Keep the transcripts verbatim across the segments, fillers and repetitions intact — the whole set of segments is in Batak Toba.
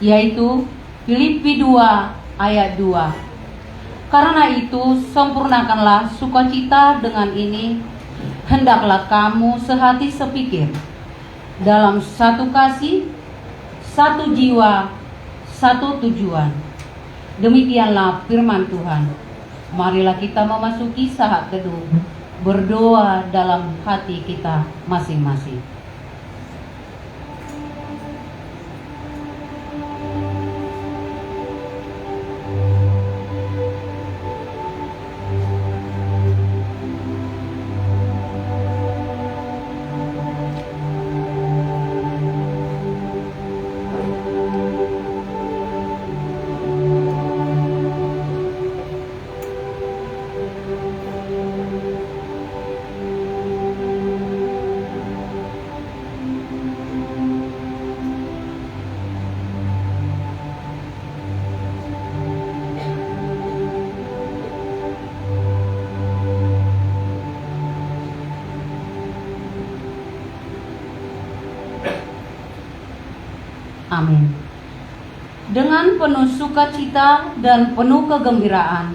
yaitu Filipi dua ayat dua. Karena itu, sempurnakanlah sukacita dengan ini, hendaklah kamu sehati sepikir, dalam satu kasih, satu jiwa, satu tujuan. Demikianlah firman Tuhan. Marilah kita memasuki saat teduh, berdoa dalam hati kita masing-masing. Amin. Dengan penuh sukacita dan penuh kegembiraan,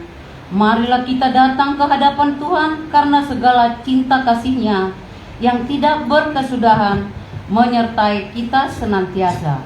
marilah kita datang ke hadapan Tuhan karena segala cinta kasih-Nya yang tidak berkesudahan menyertai kita senantiasa.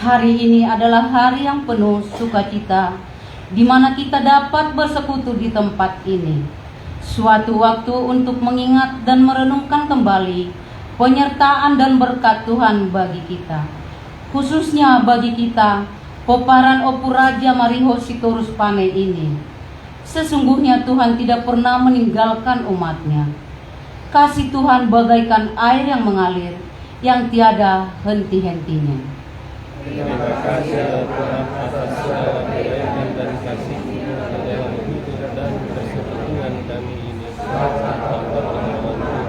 Hari ini adalah hari yang penuh sukacita, di mana kita dapat bersekutu di tempat ini. Suatu waktu untuk mengingat dan merenungkan kembali penyertaan dan berkat Tuhan bagi kita. Khususnya bagi kita, pomparan Ompu Raja Mariho Sitorus Pane ini. Sesungguhnya Tuhan tidak pernah meninggalkan umat-Nya. Kasih Tuhan bagaikan air yang mengalir, yang tiada henti-hentinya. Terima kasih, ya Tuhan, atas segala kebaikan dan kasih-Mu dalam hidup dan persekutuan kami ini. Selamat datang, Tuhan.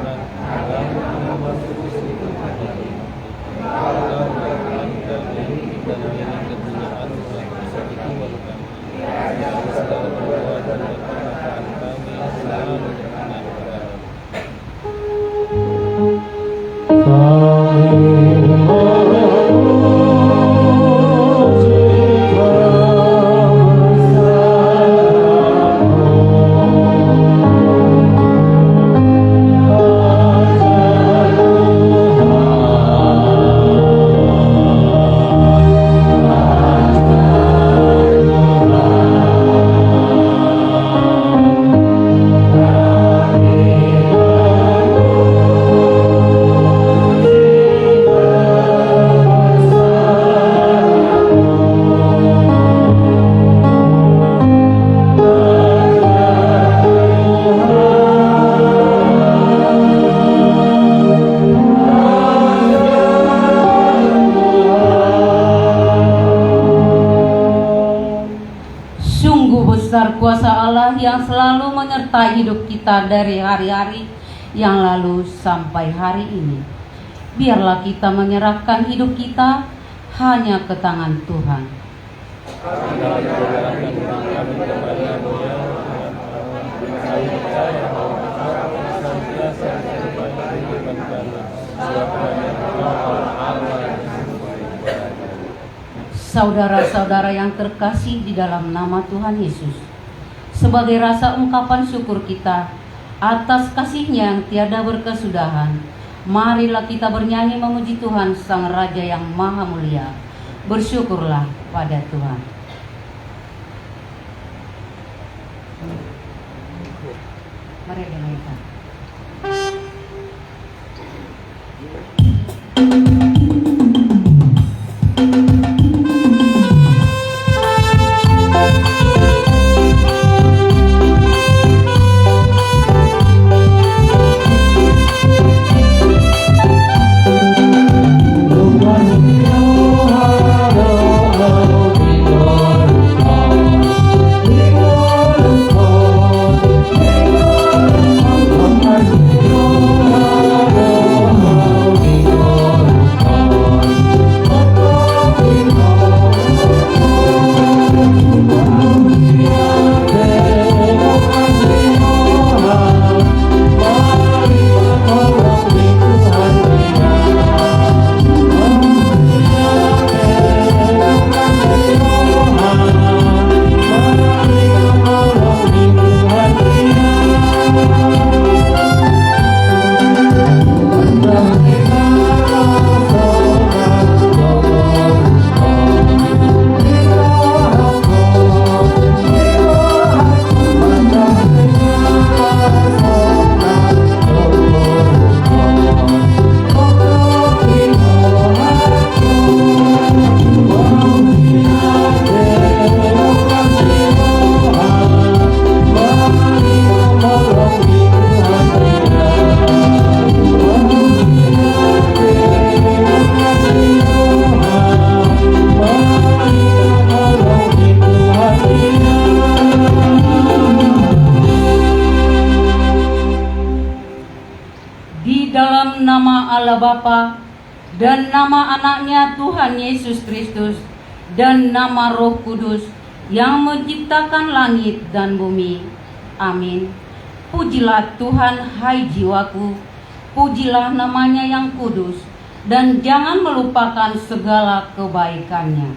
Dalam nama Tuhan Yesus, kami berdoa dan menginginkan kemuliaan-Mu dalam persekutuan kami. Yang selalu berdoa dan berdoa kami selalu berkenan kepada-Mu. Sungguh besar kuasa Allah yang selalu menyertai hidup kita dari hari-hari yang lalu sampai hari ini. Biarlah kita menyerahkan hidup kita hanya ke tangan Tuhan. Saudara-saudara yang terkasih di dalam nama Tuhan Yesus, sebagai rasa ungkapan syukur kita atas kasih-Nya yang tiada berkesudahan, Marilah kita bernyanyi memuji Tuhan, Sang Raja yang Maha Mulia. Bersyukurlah pada Tuhan. Mari, dengarkan. Di dalam nama Allah Bapa, dan nama Anaknya Tuhan Yesus Kristus, dan nama Roh Kudus yang menciptakan langit dan bumi. Amin. Pujilah Tuhan, hai jiwaku, pujilah namanya yang kudus, dan jangan melupakan segala kebaikannya.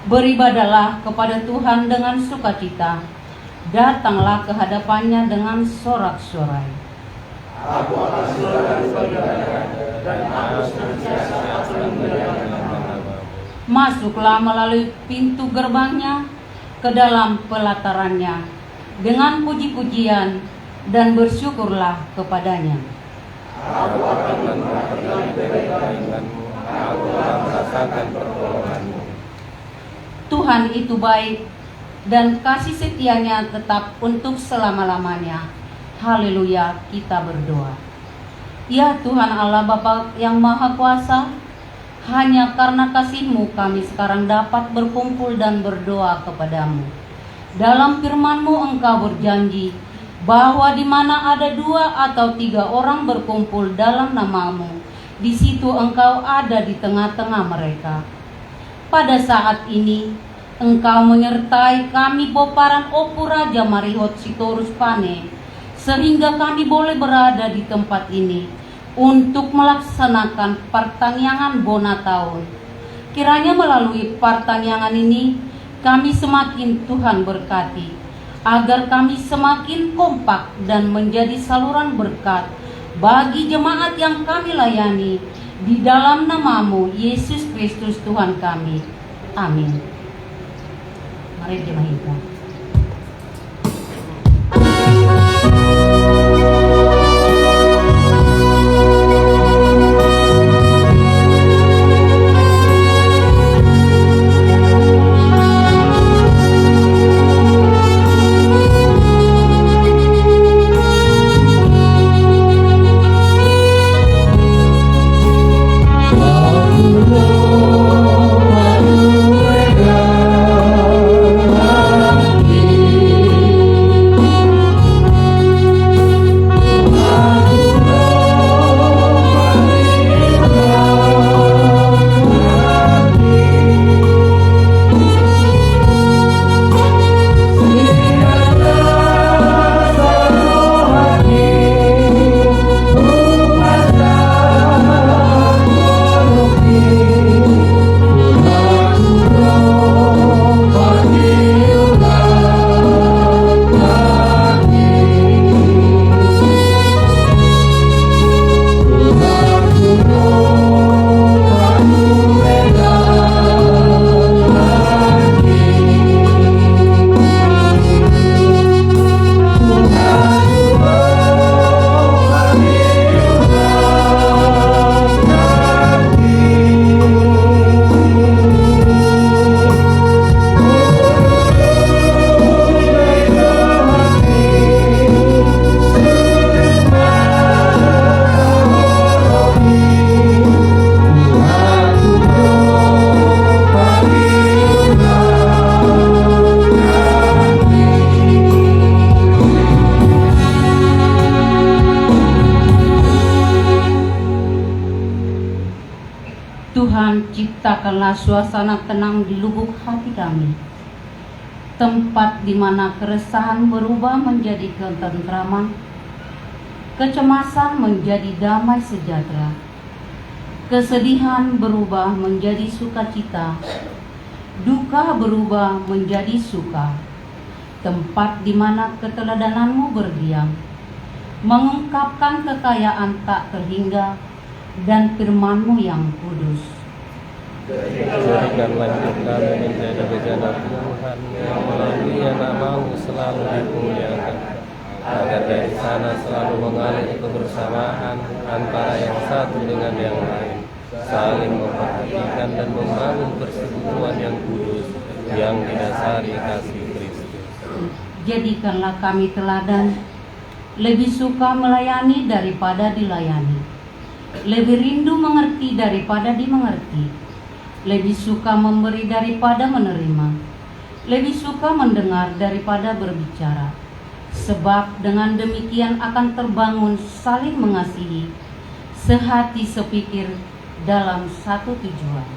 Beribadahlah kepada Tuhan dengan sukacita, datanglah ke hadapan-Nya dengan sorak-sorai. Aku akan selalu beribadah dan aku senantiasa akan memuliakan nama-Mu. Masuklah melalui pintu gerbang-Nya ke dalam pelataran-Nya dengan puji-pujian dan bersyukurlah kepada-Nya. Aku akan memperhatikan kebaikan-Mu, aku akan merasakan pertolongan-Mu. Tuhan itu baik, dan kasih setia-Nya tetap untuk selama-lamanya. Haleluya, kita berdoa. Ya Tuhan Allah, Bapa yang Maha Kuasa, hanya karena kasih-Mu kami sekarang dapat berkumpul dan berdoa kepada-Mu. Dalam firman-Mu Engkau berjanji bahwa di mana ada dua atau tiga orang berkumpul dalam nama-Mu, di situ Engkau ada di tengah-tengah mereka. Pada saat ini, Engkau menyertai kami pomparan Ompu Raja Marihot Sitorus Pane, sehingga kami boleh berada di tempat ini untuk melaksanakan partangiangan bona taon. Kiranya melalui partangiangan ini, kami semakin Tuhan berkati, agar kami semakin kompak dan menjadi saluran berkat bagi jemaat yang kami layani. Di dalam nama-Mu, Yesus Kristus, Tuhan kami. Amin. Mari kita menyanyikan. Ciptakanlah suasana tenang di lubuk hati kami, tempat di mana keresahan berubah menjadi ketentraman, kecemasan menjadi damai sejahtera, kesedihan berubah menjadi sukacita, duka berubah menjadi suka, tempat di mana keteladanan-Mu berdiam, mengungkapkan kekayaan tak terhingga dan firman-Mu yang kudus. Jadikanlah hidup kami menjadi bejana Tuhan, yang melalui Anak-Mu selalu dimuliakan, agar dari sana selalu mengalir kebersamaan antara yang satu dengan yang lain, saling memperhatikan dan membangun persekutuan yang kudus yang didasari kasih Kristus. Jadikanlah kami teladan, lebih suka melayani daripada dilayani, lebih rindu mengerti daripada dimengerti, lebih suka memberi daripada menerima, lebih suka mendengar daripada berbicara. Sebab dengan demikian akan terbangun saling mengasihi, sehati sepikir dalam satu tujuan.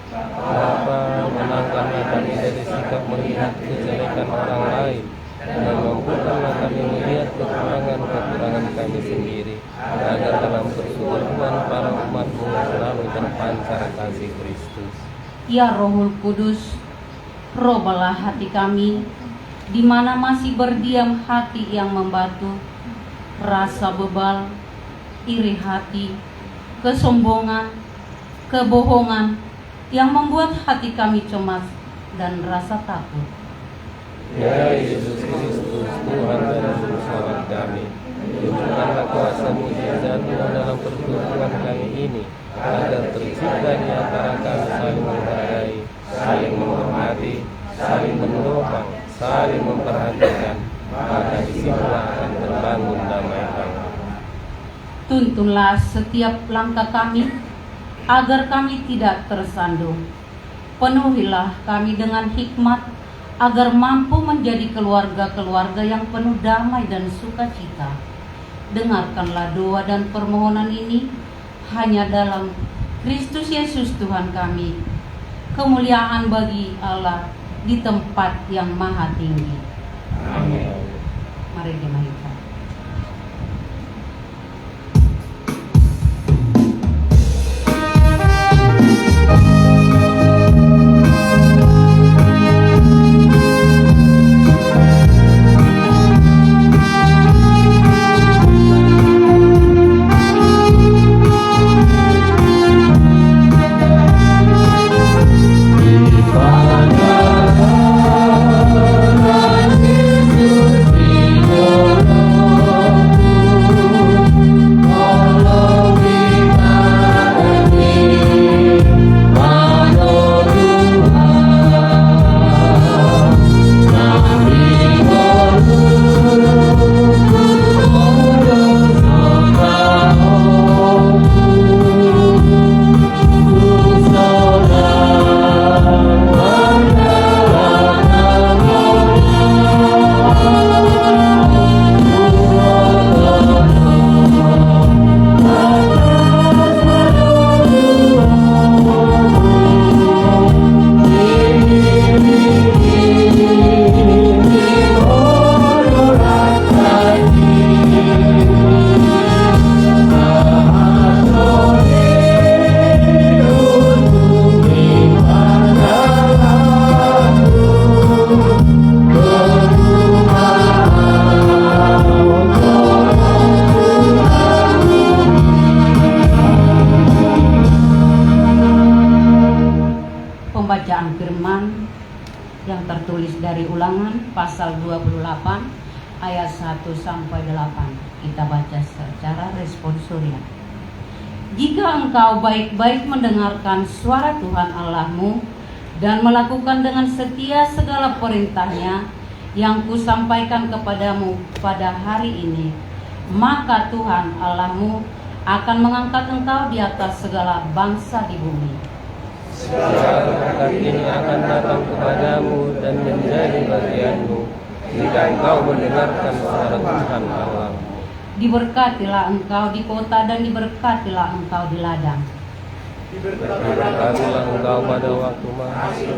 Bapa, menangkanlah kami dari sikap melihat kejelekan orang lain, dan mampukanlah kami melihat kekurangan-kekurangan kami sendiri, agar dalam persekutuan para umat-Mu selalu terpancar kasih Kristus. Ya Rohul Kudus, robalah hati kami, di mana masih berdiam hati yang membatu, rasa bebal, iri hati, kesombongan, kebohongan, yang membuat hati kami cemas dan rasa takut. Ya Yesus Kristus, Tuhan dan Juru Selamat kami, tunjukkanlah kuasa mujizat-Mu dalam pergumulan kami ini, agar tercipta di antara kami saling menghargai, saling menghormati, saling menopang, saling memperhatikan, maka di situlah akan terbangun damai Allah. Tuntunlah setiap langkah kami, agar kami tidak tersandung. Penuhilah kami dengan hikmat, agar mampu menjadi keluarga-keluarga yang penuh damai dan sukacita. Dengarkanlah doa dan permohonan ini hanya dalam Kristus Yesus Tuhan kami. Kemuliaan bagi Allah di tempat yang maha tinggi. Amin. Mari kita. Pembacaan firman yang tertulis dari Ulangan pasal dua puluh delapan ayat satu sampai delapan. Kita baca secara responsoria. Jika engkau baik-baik mendengarkan suara Tuhan Allahmu dan melakukan dengan setia segala perintahnya yang kusampaikan kepadamu pada hari ini, maka Tuhan Allahmu akan mengangkat engkau di atas segala bangsa di bumi. Segala berkat ini akan datang kepadamu dan menjadi bagianmu, jika engkau mendengarkan suara Tuhan Allah. Diberkatilah engkau di kota dan diberkatilah engkau di ladang. Diberkatilah engkau pada waktu masuk,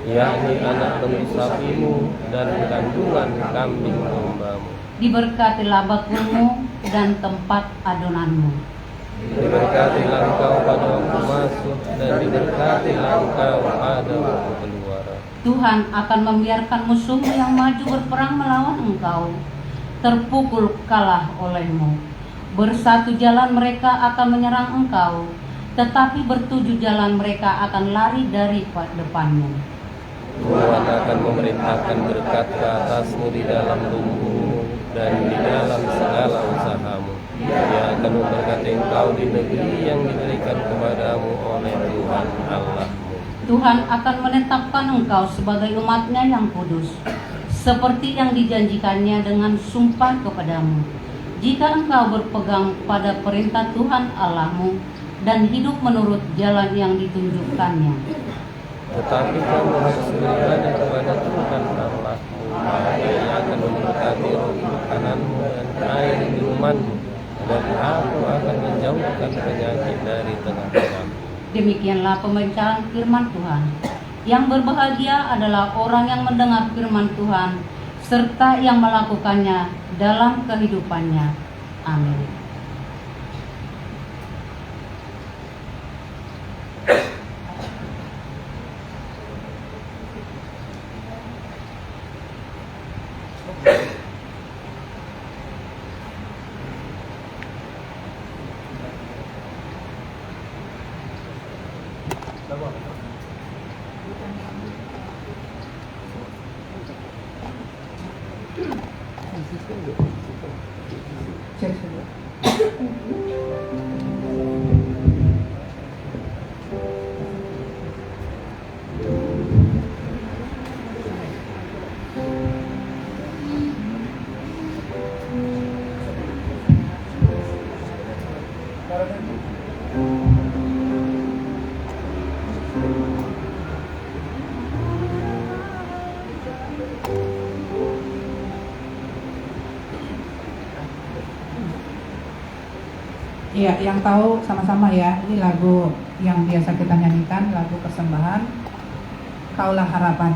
yakni anak kembar sapimu dan kandungan kambing dombamu. Diberkatilah bakulmu dan tempat adonanmu. Diberkatilah engkau pada waktu masuk, dan diberkatilah engkau pada waktu keluar. Tuhan akan membiarkan musuhmu yang maju berperang melawan engkau terpukul kalah olehmu. Bersatu jalan mereka akan menyerang engkau, tetapi bertujuh jalan mereka akan lari dari depanmu. Tuhan akan memerintahkan berkat ke atasmu di dalam lumbungmu dan di dalam segala usahamu. Ia akan memberkati engkau di negeri yang diberikan kepadamu oleh Tuhan Allahmu. Tuhan akan menetapkan engkau sebagai umat-Nya yang kudus, seperti yang dijanjikan-Nya dengan sumpah kepadamu, jika engkau berpegang pada perintah Tuhan Allahmu dan hidup menurut jalan yang ditunjukkan-Nya. Tetapi kamu harus beribadah kepada Tuhan Allahmu, maka Ia akan memberkati roti makananmu dan air minumanmu, dan Aku akan menjauhkan penyakit dari tengah-tengahmu. Demikianlah pembacaan firman Tuhan. Yang berbahagia adalah orang yang mendengar firman Tuhan, serta yang melakukannya dalam kehidupannya. Amin. Iya, yang tahu sama-sama ya, ini lagu yang biasa kita nyanyikan, lagu persembahan, Kaulah Harapan.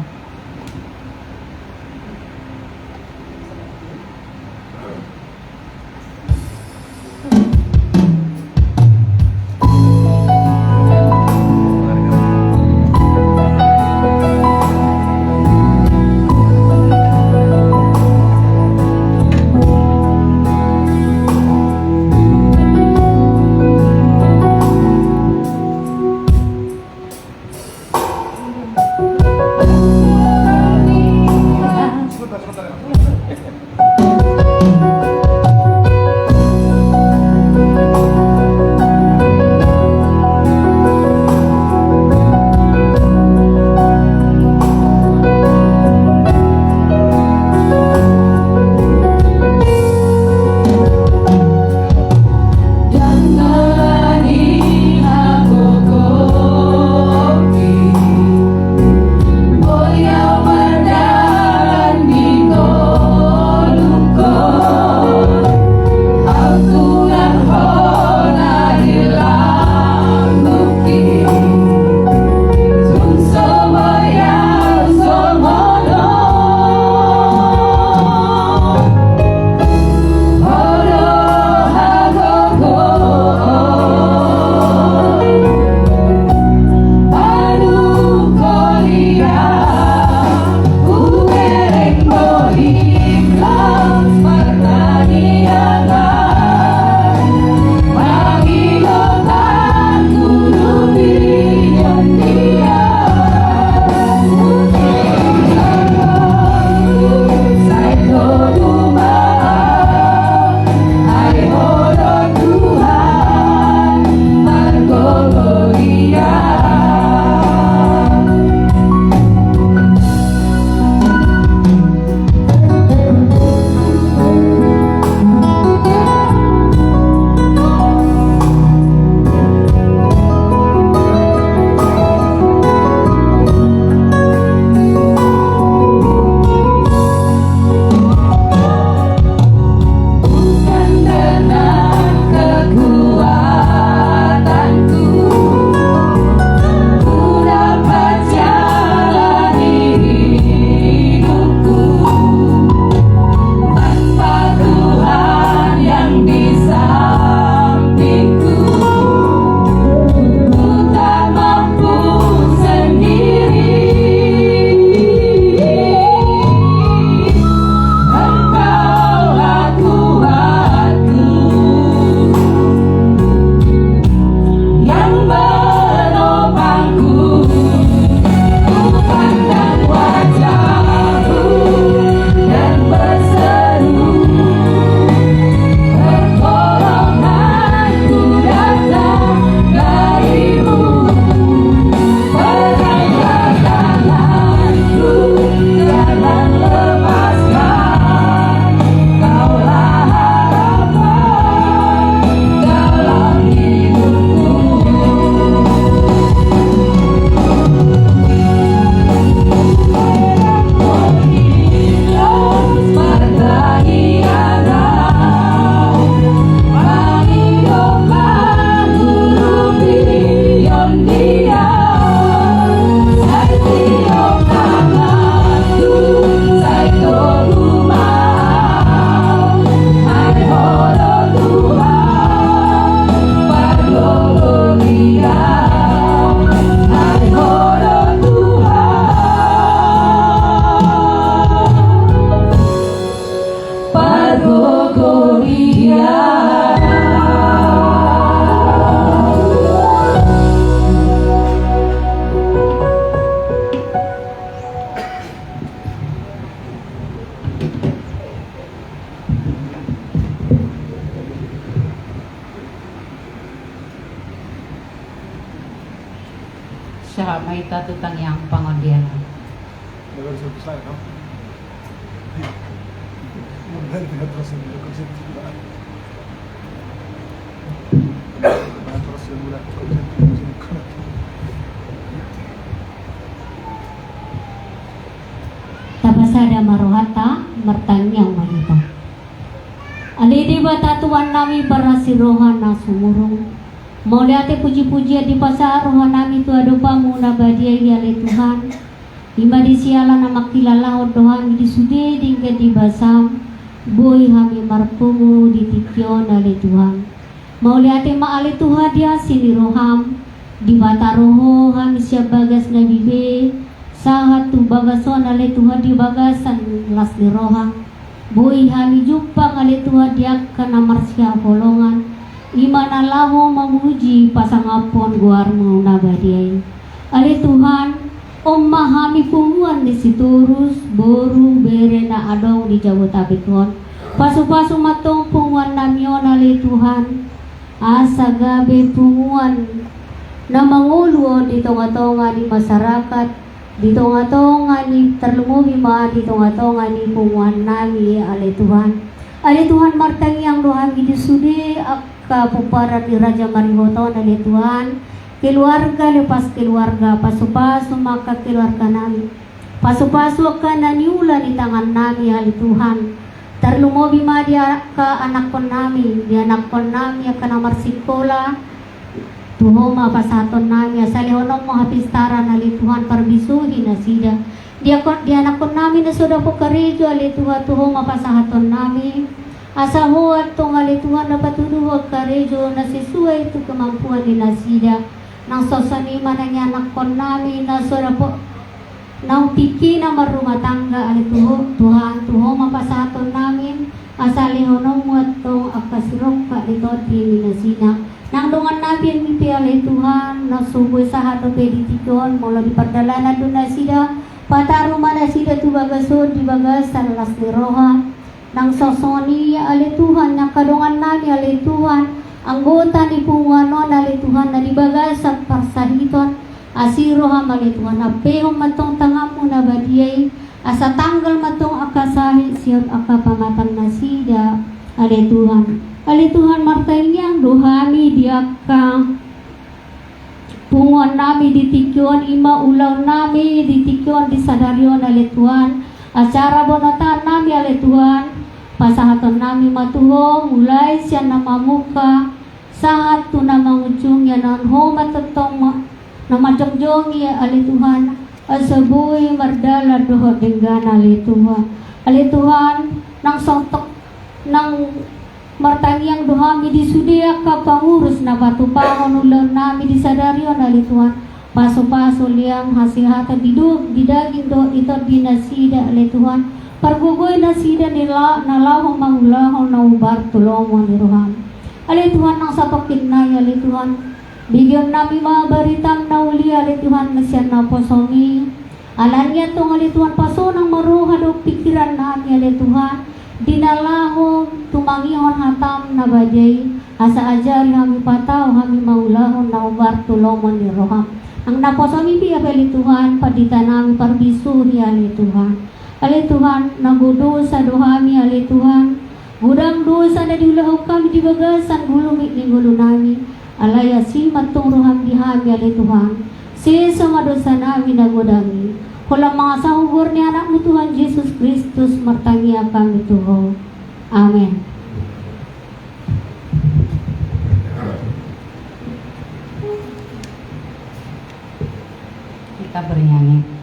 Sahat ma hita tu tangiang pangondaion. Tapasada ma rohanta, martangiang ma hita. Ale Debata Tuhannami parasi roha na sumurung, mauliate pujipujian dipasahat rohanami tu adopanMu na badia i ale Tuhan. I ma di siala na mangkilalahon do hami di sude denggan di basaM, boi hami marpungu di tingki on ale Tuhan. Mauliate ma ale Tuhan di asi ni rohaM, dipataru Ho hami sian bagas na bibe, sahat tu bagas on ale Tuhan di bagasan las ni roha. Boi hami jumpang ale Tuhan di angka na marsihaholongan, i ma na laho mamuji pasangaphon goarMu na badia i. Ale Tuhan, on ma hami punguan ni Sitorus, boru, bere na adong di Jabodetabek on. Pasupasu ma tong punguannami on ale Tuhan, asa gabe punguan na mangolu on di tongatonga ni masyarakat, di tongatonga ni, tarlumobi ma di tongatonga ni punguannami ale Tuhan. Ale Tuhan, martangiang do hami di sude angka pomparan ni Raja Marihot on ale Tuhan, keluarga lepas keluarga, pasupasu ma angka keluarganami. Pasupasu angka na niula ni tangannami ale Tuhan. Tarlumobi ma di angka anakkonnami, di anakkonnami angka na marsikola. Tu Ho ma pasahatonnami asa lehononMu hapistaran ale Tuhan, parbisuhi nasida. Di angka, di anakkonnami na so dapot karejo ale Tuhan, tu Ho ma pasahatonnami. Asa Ho antong ale Tuhan na patuduhon karejo na sesuai tu kemampuan ni nasida. Nang songon i ma nang i anakkonnami na so dapot naung tingkina marrumah tangga ale Tuhan, tu Ho ma pasahatonnami, asa lehononMu antong angka sirongkap di tondi ni nasida. Nang dongannami pe ale Tuhan, na so boi sahat dope di tingki on, molo di pardalanan do nasida, pataru ma nasida tu bagas on di bagasan las ni roha. Nang songon i ale Tuhan, angka dongannami ale Tuhan, anggota ni punguan on ale Tuhan, na di bagasan parsahiton, asi rohaM ale Tuhan, ampehon ma antong tanganMu na badia i, asa tanggal ma antong angka sahit sian angka pamatan nasida ale Tuhan. Ale Tuhan, martangiang do hami di angka punguannami di tingki on, i ma ulaonnami di tingki on di sadari on ale Tuhan. Acara bonatannami ale Tuhan, pasahatonnami ma tu Ho, mulai sian na mamungka sahat tu na mangujungi, anaon Ho ma tongtong ma na manjongjongi ale Tuhan, asa boi mardalan dohot denggan ale Tuhan. Ale Tuhan, nang songon i nang martangiang do hami di sude angka pangurus na patupahon ulaonnami di sadari on ale Tuhan. Pasupasu lean hasehatan di do-, di daging dohot di tondi nasida ale Tuhan. Pargogoi nasida ni la-, na laho mangulahon na umbar tu lomo ni rohaM. Ale Tuhan, nang satongkin nai ale Tuhan, begeonnami ma baritaM na uli ale Tuhan, na sian naposoMi. Alani antong ale Tuhan, pasonang ma roha dohot pingkirannami ale Tuhan, di na laho tumangihon hataM na badia i, asa ajari hami, patau hami mangulahon na umbar tu lomo ni rohaM. Nang naposoMi pe ale Tuhan, panditanami parbisuhi ale Tuhan. Ale Tuhan, nanggo dosa do hami ale Tuhan, godang dosa na diulahon hami di bagasan gulumit ni ngolunami. Alai asi ma antong rohaM di hami ale Tuhan, sesa ma dosanami na godang i. Holan mangasahon goar ni AnakMu Tuhan Jesus Kristus martangiang hami tu Ho. Amen. Kita bernyanyi.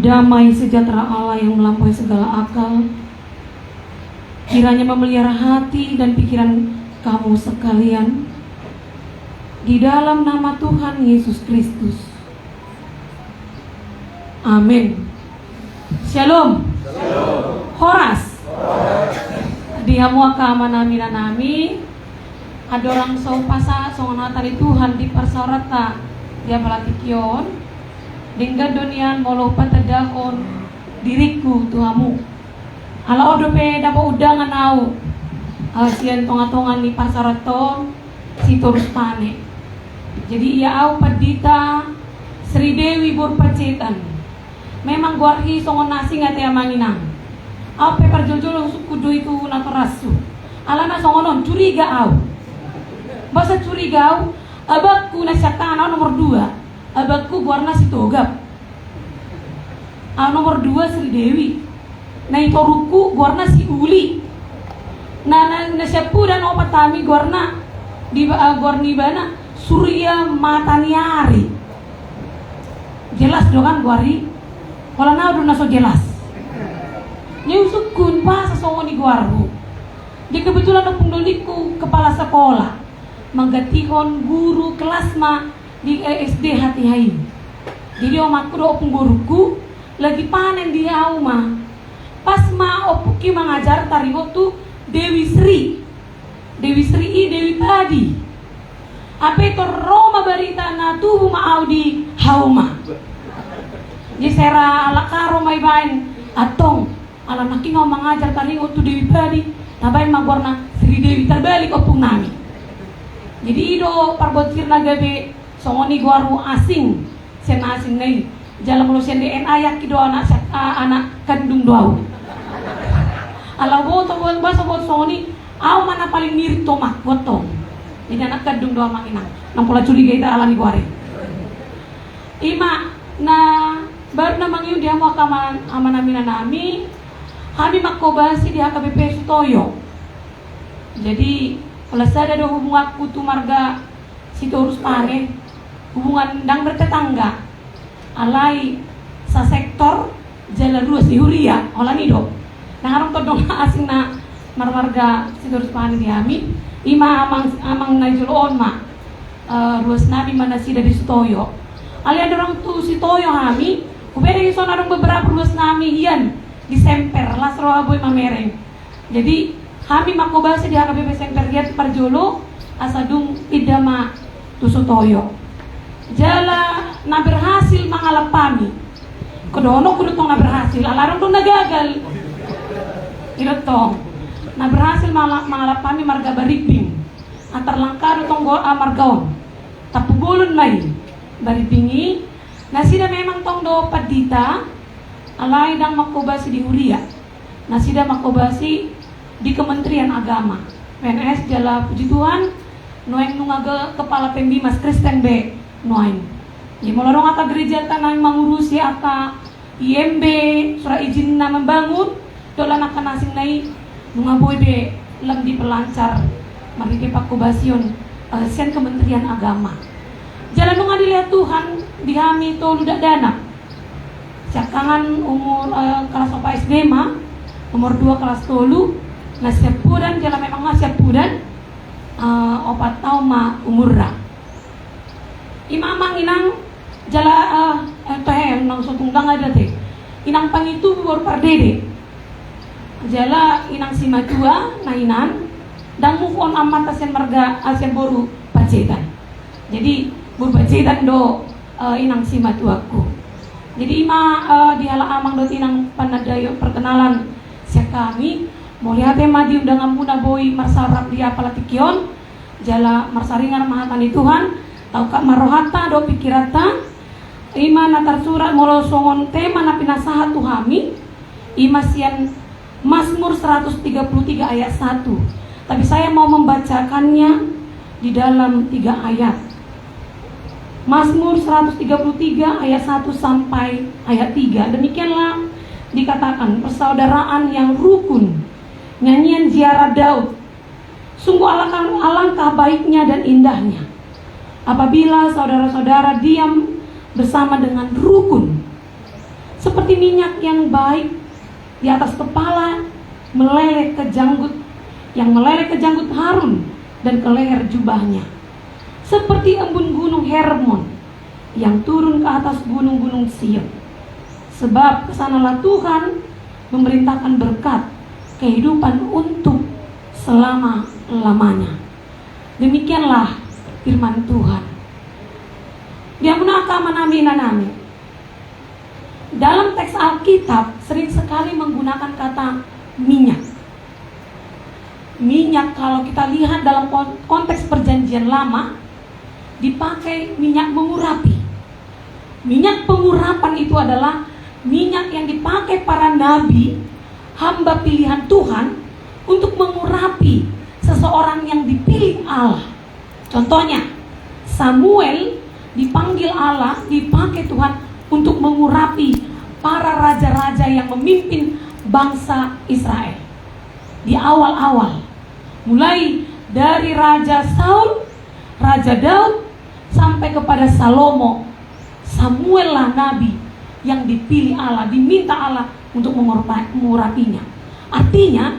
Damai sejahtera Allah yang melampaui segala akal, kiranya memelihara hati dan pikiran kamu sekalian di dalam nama Tuhan Yesus Kristus. Amin. Shalom. Horas. Di hamu angka amanami, inanami, andorang so hupasahat songon hata ni Tuhan di parsaoranta di apala tingki on, denggan do nian molo hupatandahon diringku tu hamu. Ala on dope dapot undangan ahu, eh, sian tongatonga ni parsaoranta on, Sitorus Pane. Jadi ia ahu Pandita Sri Dewi boru Panjaitan. Memang goarhi songon na asing ate amang inang. Ahu pe parjolo-jolo husungkun do i tu natorashu. Alana songon on, curiga ahu. Boasa curiga ahu? Abangku na siangkangan ahu nomor dua. Abangku goarna Sitogap. Ahu nomor dua Sri Dewi. Na i torungku goarna Si Uli. Na, na, na siampudan opat hami goarna di ba-, ah, goar ni ibana Surya Mataniari. Jelas do kan goar i? Holan ahu do na so jelas. Ni husungkun boasa songon i goarhu. Di kebetulan ompung dolingku kepala sekolah, manggantihon guru kelas ma di, eh, S D H T H I. Jadi omakku do ompung borungku lagi panen di hauma. Pas ma ompungki mangajar taringot tu Dewi Sri. Dewi Sri i Dewi Padi. Hape tor ro ma barita na tubu ma ahu di hauma. Jadi sera alak aro ma ibaen, antong, ala nangkin ahu mangajar taringot tu Dewi Padi, tabaen ma goarna Sri Dewi, tarbalik ompung nami. Jadi i do parbotirna gabe songon i goarhu asing, sian na asing na i. Jala molo sian D N A yakin do anak siak-, a-, anak kandung do ahu. Ala boto, bo-, boasa boto songon i, ahu ma na paling mirip tu omakku antong. Jadi anak kandung do amang inang. Nang pola curiga hita ala ni goar i. Ima na baru na mangihut di hamu angka aman-, amanami, inanami, hami manghobasi di H K B P Sutoyo. Jadi, holan sada do hubunganku tu marga Sitorus Pane, hubungan ndang bertetangga. Alai sasektor jala ruas di huria, holan i do. Ndang adong tondong asing na marmarga Sitorus Pane di hami, ima amang, amang na jolo on ma, eh, ruas nami ma nasida di Sutoyo. Alai andorang tu Sutoyo hami, hubereng i songon adong beberapa ruas nami hian di Semper, las roha boi mamereng. Jadi hami manghobasi di H K B P Semper hian parjolo, asa dung pinda ma tu Sutoyo. Jala na berhasil mangalap hami. Kedohononku do tong na berhasil, ala adong do na gagal. I do tong. Na berhasil mala-, mangalap hami marga Barimbing. Antar langka do tong goar, ah, marga on. Tampubolon ma i. Barimbing i. Nasida memang tong do pandita, alai ndang manghobasi di huria. Nasida manghobasi di Kementerian Agama, P N S, jala puji Tuhan, nuaeng nunga ge-, kepala pembimas Kristen be nuaeng. Jadi molo adong angka gerejanta naeng mangurusi angka I M B, surat izinna membangun, dohot angka na asing na i, nunga boi be lam diperlancar marhite panghobasion, eh, sian Kementerian Agama. Jala nunga dilehon Tuhan di hami tolu dakdanak. Siangkangan umur, eh, kelas opat S D ma, nomor dua kelas tolu, na siampudan, jala memang na siampudan, eh, opat taon ma umurna. Ima amang inang, jala, eh, eh, toe, nang so tung ndang ada te. Inang Pangintubu boru Pardede. Jala inang simatua, na inan, ndang move on amanta sian marga, eh, sian boru Panjaitan. Jadi, boru Panjaitan do, eh, inang simatuangku. Jadi ima, eh, dialap amang dohot inang panandaion perkenalan sian hami, mauliate ma di undanganmuna boi marsaor rap di apala tingki on, jala marsaringar ma hata ni Tuhan, taungkap ma rohanta dohot pikiranta, ima na tarsurat molo songon tema na pinasahat tu hami, ima sian Mazmur seratus tiga puluh tiga ayat satu. Tapi saya mau membacakannya di dalam tiga ayat. Mazmur seratus tiga puluh tiga ayat satu sampai ayat tiga. Demikianlah dikatakan persaudaraan yang rukun. Nyanyian ziarah Daud. Sungguh alangkah, alangkah baiknya dan indahnya apabila saudara-saudara diam bersama dengan rukun. Seperti minyak yang baik di atas kepala meleleh ke janggut, yang meleleh ke janggut Harun dan ke leher jubahnya. Seperti embun gunung Hermon yang turun ke atas gunung-gunung Sion. Sebab kesanalah Tuhan memerintahkan berkat kehidupan untuk selama-lamanya. Demikianlah firman Tuhan. Di hamu angka amanami, inanami. Dalam teks Alkitab sering sekali menggunakan kata minyak. Minyak, kalau kita lihat dalam kon-, konteks Perjanjian Lama, dipakai minyak mengurapi. Minyak pengurapan itu adalah minyak yang dipakai para nabi, hamba pilihan Tuhan, untuk mengurapi seseorang yang dipilih Allah. Contohnya, Samuel dipanggil Allah, dipakai Tuhan untuk mengurapi para raja-raja yang memimpin bangsa Israel. Di awal-awal, mulai dari Raja Saul, Raja Daud, sampai kepada Salomo, Samuel lah nabi yang dipilih Allah, diminta Allah untuk mengurupa-, mengurapinya. Artinya,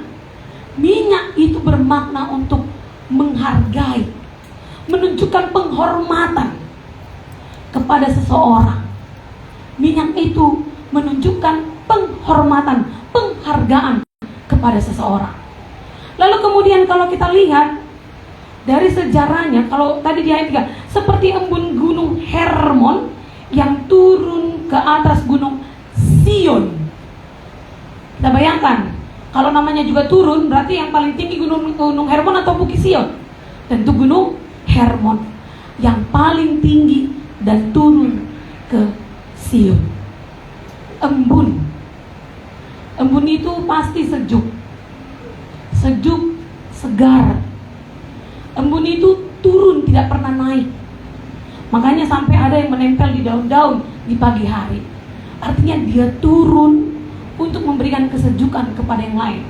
minyak itu bermakna untuk menghargai, menunjukkan penghormatan kepada seseorang. Minyak itu menunjukkan penghormatan, penghargaan kepada seseorang. Lalu kemudian, kalau kita lihat dari sejarahnya, kalau tadi di ayat tiga, seperti embun gunung Hermon yang turun ke atas gunung Sion. Kita bayangkan, kalau namanya juga turun, berarti yang paling tinggi gunung, Gunung Hermon atau Bukit Sion? Tentu Gunung Hermon yang paling tinggi dan turun ke Sion. Embun. Embun itu pasti sejuk. Sejuk, segar. Embun itu turun, tidak pernah naik. Makanya sampai ada yang menempel di daun-daun di pagi hari. Artinya dia turun untuk memberikan kesejukan kepada yang lain.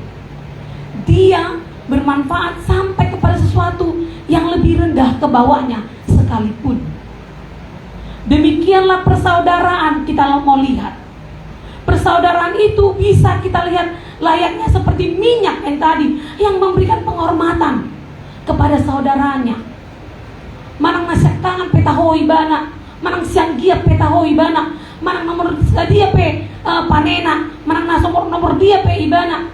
Dia bermanfaat sampai kepada sesuatu yang lebih rendah ke bawahnya sekalipun. Demikianlah persaudaraan, kita mau lihat. Persaudaraan itu bisa kita lihat layaknya seperti minyak yang tadi, yang memberikan penghormatan kepada saudaranya. Manang na siangkangan pe taho ibana, manang sianggiat pe taho ibana, manang nomor sadia pe, eh, panena, manang na nomor, nomor dia pe ibana.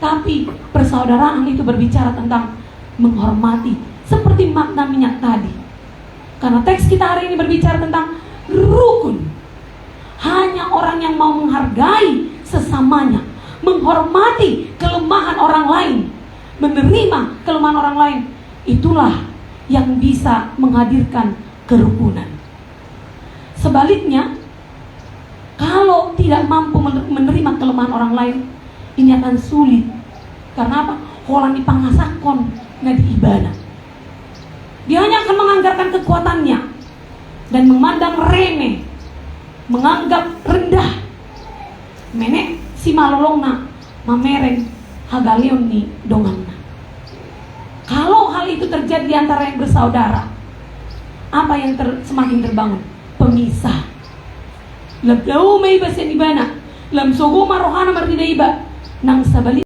Tapi persaudaraan itu berbicara tentang menghormati, seperti makna minyak tadi. Karena teks kita hari ini berbicara tentang rukun. Hanya orang yang mau menghargai sesamanya, menghormati kelemahan orang lain, menerima kelemahan orang lain, itulah yang bisa menghadirkan kerukunan. Sebaliknya, kalau tidak mampu mener-, menerima kelemahan orang lain, ini akan sulit. Karena apa? Holan dipangasakkon na di ibana. Dia hanya akan menganggarkan kekuatannya dan memandang remeh, menganggap rendah. Menek simalolongna mamereng hagaleon ni donganna. Kalau hal itu terjadi di antara yang bersaudara, apa yang ter-, semakin terbangun? Pemisah. Lam dao ma iba sian ibana, lam sogo ma rohana marnida iba, nang sabali